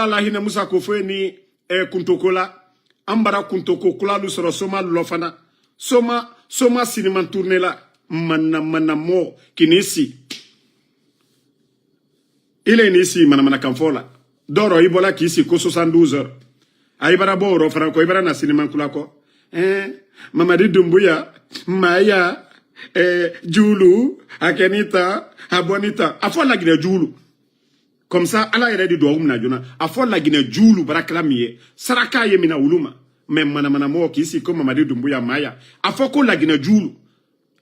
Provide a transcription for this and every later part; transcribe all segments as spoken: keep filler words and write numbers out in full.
Ala hinɛ musa ko fo ye ni kuntoko la. An bara kuntoko kulalu sɔrɔ soma lɔ fana. Soma soma siniman turune la. Manna manna mɔ kini si. I le ni si manamana kanfɔ la. Dɔrɔ i bɔla k'i si ko soixante-douze heures. A i bara bɔ yɔrɔ fana kɔ i bara na siniman kula kɔ. Ɛɛ, mamadi dunbuya, maya, ɛɛ, juulu, a kɛ ni tan, a bɔ ni tan, a fɔ laginɛ juulu. Comme ça Ala yɛrɛ di duwawu mina joona. A fɔ laginɛ juulu baarakɛla min ye saraka ye mina wulu ma. Mais manamanamɔgɔ k'i sigi ko mamadi dunbuya maya, a fɔ ko laginɛ juulu.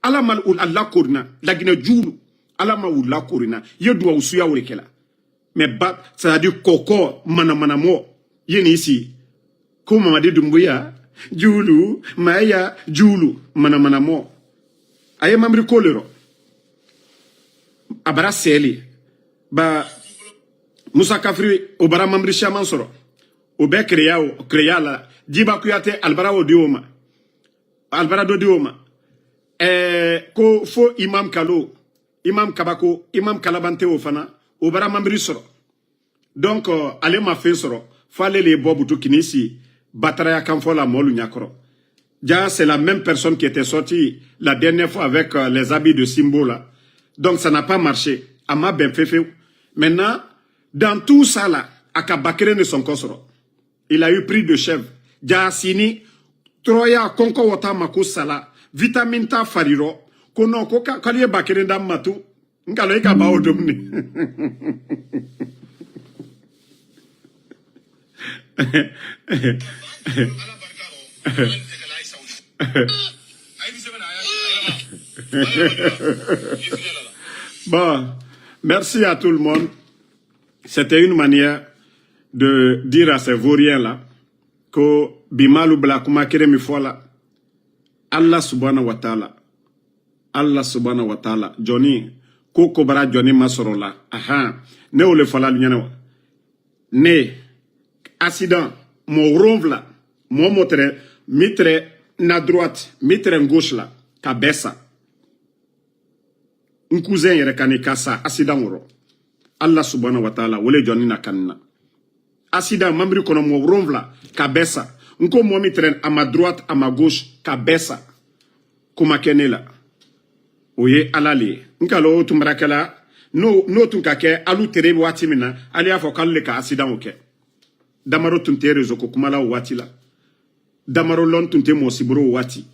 Ala ma u lakorina. Laginɛ juulu. Ala ma u lakorina. I ye duwawu suya o de kɛla. Mais ba, c'est-à-dire kɔkɔ manamanamɔgɔ, i ye nin sigi ko mamadi dunbuya, juulu, maya, juulu, manamanamɔgɔ. A ye mamiri ko le rɔ. A bara sɛɛli. Ba, musa kafiri o bara mamiri siyaman sɔrɔ. O bɛ kereya o kereya la. Jiba kuyate, alibara o di o ma. Alibara dɔ di o ma. Ɛɛ, ko fo imam kalo, imam kabako, imam kalabante o fana, o bara mamiri sɔrɔ. Donc, euh, ale ma fen sɔrɔ. Fo ale le ye bɔ butu kini si bataraya kanfɔ la mɔlu ɲakɔrɔ. Ja, c'est la même personne qui était sortie la dernière fois avec euh, les habits de Simbo là. Donc ça n'a pas marché. A ma bɛn fefew. Maintenant, dans tout ça là, a ka ba kelen de sɔn kɔ sɔrɔ. Il a eu pris de chèvre. Ja sini, troya kɔnkɔ wɔta ma ko sala, vitamine ta farirɔ. Ko non, ko k'ale ye ba kelen da ma tu. N ka lɔn i ka baa o domini. Bon, merci à tout le monde. C'était une manière de dire à ces vauriens là ko bi m'alu bila kuma kere min fɔ la. Allah subhanahu wa taala, Allah subhanahu wa taala, jɔni, ko kobara jɔni ma sɔrɔ la. Ahan. Ne o le fɔla alu ɲɛna wa? Ne, accident, mɔɔ wolonwula, mɔɔ mɔɔ tɛrɛ, mi tɛrɛ na droite, mi tɛrɛ gauche la, ka bɛɛ sa. N cousin yɛrɛ kani ka sa accident wɔrɔ. Allah subhanahu wa taala, o le jɔni na kanina. Accident, mamiri kɔnɔ mɔɔ wolonwula ka bɛɛ sa. N ko mɔɔ min tɛrɛ a ma droite, a ma gauche, ka bɛɛ sa. Kuma kɛ ne la. O ye Ala le ye. N ka lɔn o tun barakɛla, n'o, n'o tun ka kɛ alu tere waati min na, alu y'a fɔ k'alu le ka accident o kɛ. Damaro tun tɛ réseau ko kuma la o waati la. Damaro lɔn tun tɛ mɔɔ si boro o waati.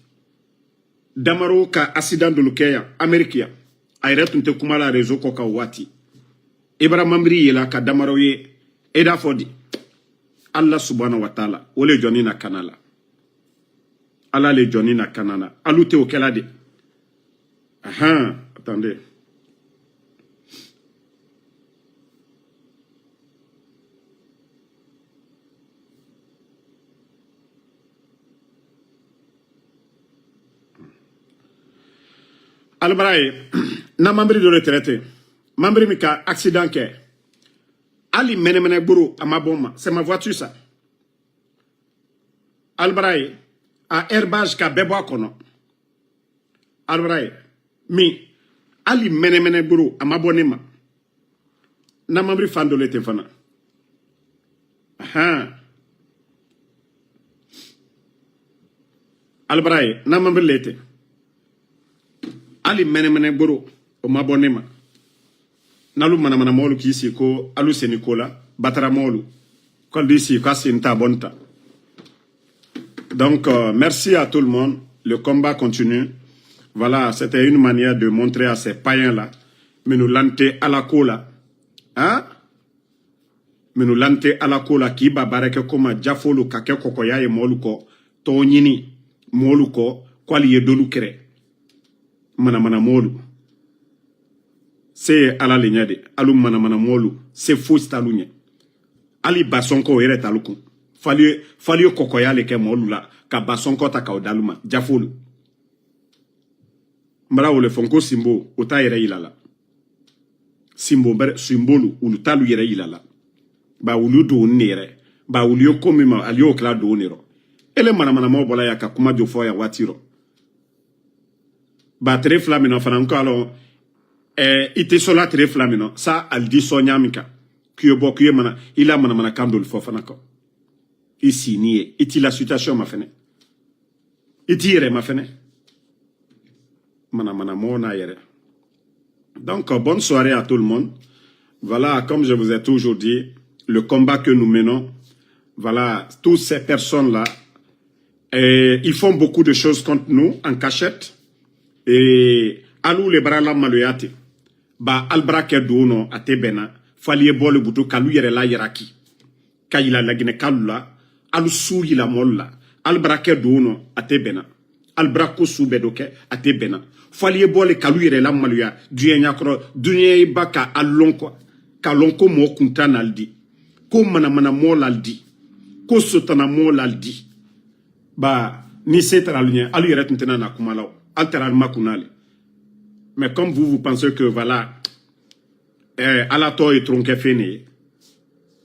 Damaro ka accident dolu kɛ yan, Amérique yan. A yɛrɛ tun tɛ kuma la réseau kɔ kan o waati. Ibara mamiri yela ka Damaro ye. E d'a fɔ di? Allah subhanahu wa taala, o le jɔni na kana la. Ala le jɔni na kana na. Alu tɛ o kɛla de. Ahan, attendez. Alibara ye, na mamiri dɔ le traité. Mamiri min ka accident kɛ, hali mɛnɛmɛnɛ gboro a ma bɔ n ma, c'est ma voiture ça. Alibara ye, a airbag ka bɛɛ bɔ a kɔnɔ. Alibara ye, min, hali mɛnɛmɛnɛ gboro a ma bɔ ne ma. Na mamiri fan dɔ le ten fana. Ahan. Alibara ye, na mamiri le ten. Hali mɛnɛmɛnɛ gboro o ma bɔ ne ma. N'alu manamanamɔɔlu k'i sigi ko alu seni ko la, bataramɔɔlu, k'alu sigi ko a seni t'a bɔ n ta. Donc euh, merci à tout le monde. Le combat continue. Voilà, c'était une manière de montrer à ces païens là, minnu lante Ala ko la, hein, minnu lante Ala ko la, k'i ba baara kɛ ko ma, jafoolu ka kɛ kɔkɔya ye mɔɔlu kɔ, tɔgɔ ɲini mɔɔlu kɔ, ko ali ye dolu kɛrɛ. Manamanamɔɔlu, se ye Ala le ɲɛ de. Alu manamanamɔɔlu, se fosi t'alu ɲɛ. Ali basɔnkɔ, o yɛrɛ t'alu kun. F'alu ye, f'alu ye kɔkɔya le kɛ mɔɔlu la, ka basɔnkɔ ta k'aw d'alu ma, jafoolu. N bara o le fɔ, n ko sinbo, o t'a yɛrɛ yila la. Sinbo bɛrɛ, sinbolu, olu t'alu yɛrɛ yila la. Ba, olu don ne yɛrɛ. Ba, olu ye ko min ma, ali y'o kɛla don ne rɔ. E le manamanamɔgɔ bɔla yan ka kuma jɔ fɔ yan waati rɔ. Ba, tere fila min na fana, n ko alɔ, ɛɛ, i tɛ sɔla tere fila min na, sa, ali di sɔn ɲa min kan. K'i ye bɔ, k'i ye mana, i la manamana kan dolu fɔ fana kɔ. I si ni ye, i t'i la situation ma fɛnɛ. I t'i yɛrɛ ma fɛnɛ. Manamana mɔɔ n'a yɛrɛ. Donc, bonne soirée à tout le monde. Voilà, comme je vous ai toujours dit, le combat que nous menons, voilà, toutes ces personnes-là, eh, ils font beaucoup de choses contre nous en cachette. Et al'u le bara la maloya te. Ba albarakɛ don nɔ, a te bɛnna. Fali ye bɔ le butu, kalu yɛrɛ la yaraki. Ka yila Laginɛ kalu la, alu su yila mɔlu la. Albarakɛ don nɔ, a te bɛnna. Albarako su bɛ dɔ kɛ, a te bɛnna. Fali ye bɔ le kalu yɛrɛ la maloya, duɲɛ ɲakɔrɔ, duɲɛ ba ka a lɔn kɔ, ka lɔn ko mɔɔ kuntan nali di, ko manamana mɔɔ lali di, ko sotana mɔɔ lali di. Ba, ni se tara alu ɲɛ, alu yɛrɛ tun tɛna na kuma la o. Alu tara alu ma kunna le. Mais comme vous, vous pensez que, voilà, eh, Ala tɔɔ ye toronkɛ fɛn de ye.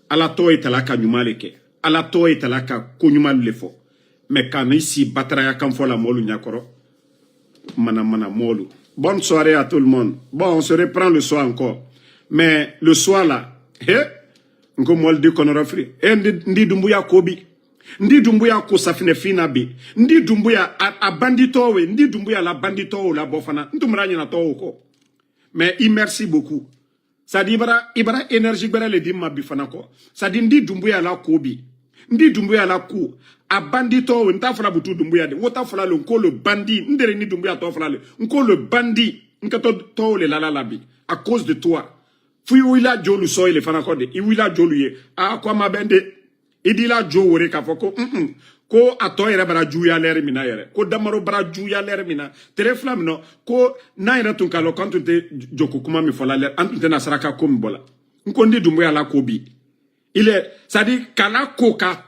Ala tɔɔ ye tala ka ɲuman le kɛ. Ala tɔɔ ye tala ka ko ɲuman le fɔ. Mais ka n'i si bataraya kan fɔ la mɔlu ɲakɔrɔ, mana mana mɔlu. Bonne soirée à tout le monde. Bon, on se reprend le soir encore. Mais le soir là, he, n ko mɔlu di kɔnɔrɔ firi. E, n di, n di Dunbuya ko bi. N di Dunbuya ko safinɛ fina bi. N di Dunbuya a, a banditɔ we. N di Dunbuya la banditɔ la bɔ fana. N tun b'a ɲɛna tɔw kɔ. Mais i merci beaucoup. C'est-à-dire, i bara, i bara énergie gbɛrɛ le di ma bi fana kɔ. C'est-à-dire, n di Dunbuya la ko bi. N di Dunbuya la ko. A banditɔ, n t'a fɔla butu Dunbuya de. N ko t'a fɔla le, n ko le bandit. N dere ni Dunbuya tɔ fɔla le. N ko le bandit. N ka tɔ, tɔ le la la la bi. À cause de toi. Fo i wulila jolu sɔ le fana kɔ de. I wulila jolu ye. A ko a ma bɛn de. I dila jo wore k'a fɔ ko, un-un, ko a tɔ yɛrɛ bara juguya lɛri min na yɛrɛ, ko damaro bara juguya lɛri min na, tere fila min na, ko n'an yɛrɛ tun k'a lɔn k'an tun tɛ joko kuma min fɔ la lɛri, an tun tɛna saraka ko min bɔ la. N ko n di Dunbuya la ko bi. Il est, c'est-à-dire, k'a la ko ka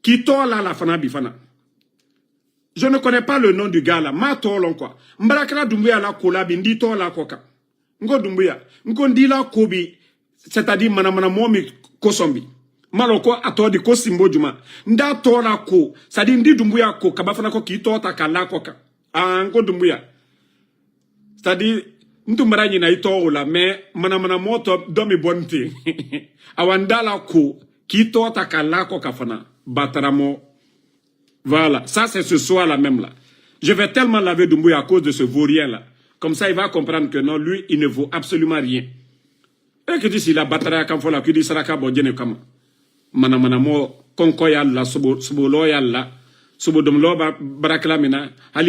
k'i tɔ la la fana bi fana. Je ne connais pas le nom du gars là. M'a tɔɔ lɔn quoi. N barakɛla Dunbuya la ko la bi, n di tɔɔ la kɔ kan. N ko Dunbuya, n ko n di la ko bi, c'est-à-dire manamana mɔɔ min kosɔn bi. N m'a lɔn ko a tɔɔ di ko sinbo juma. N d'a tɔɔ la ko, c'est-à-dire n di Dunbuya ko kaba fana kɔ k'i tɔɔ ta k'a la kɔ kan. Aa, n ko Dunbuya. C'est-à-dire, n tun bara ɲina i tɔɔ o la, mais manamana mɔɔ tɔ dɔ min bɔ n ten. Awa, n d'a la ko k'i tɔɔ ta k'a la kɔ kan fana. Bataramɔ. Voilà, ça c'est ce soir-là même là. Je vais tellement laver Doumbouya à cause de ce vaurien-là. Comme ça, il va comprendre que non, lui, il ne vaut absolument rien. E kiti si la batara kan fɔ la, k'i di saraka bɔ jɛnɛ kama. Mana mana mɔ kɔnkɔ y'a la, sobo sobolɔ y'a la, sobodomlɔ ba barakɛla min na, hali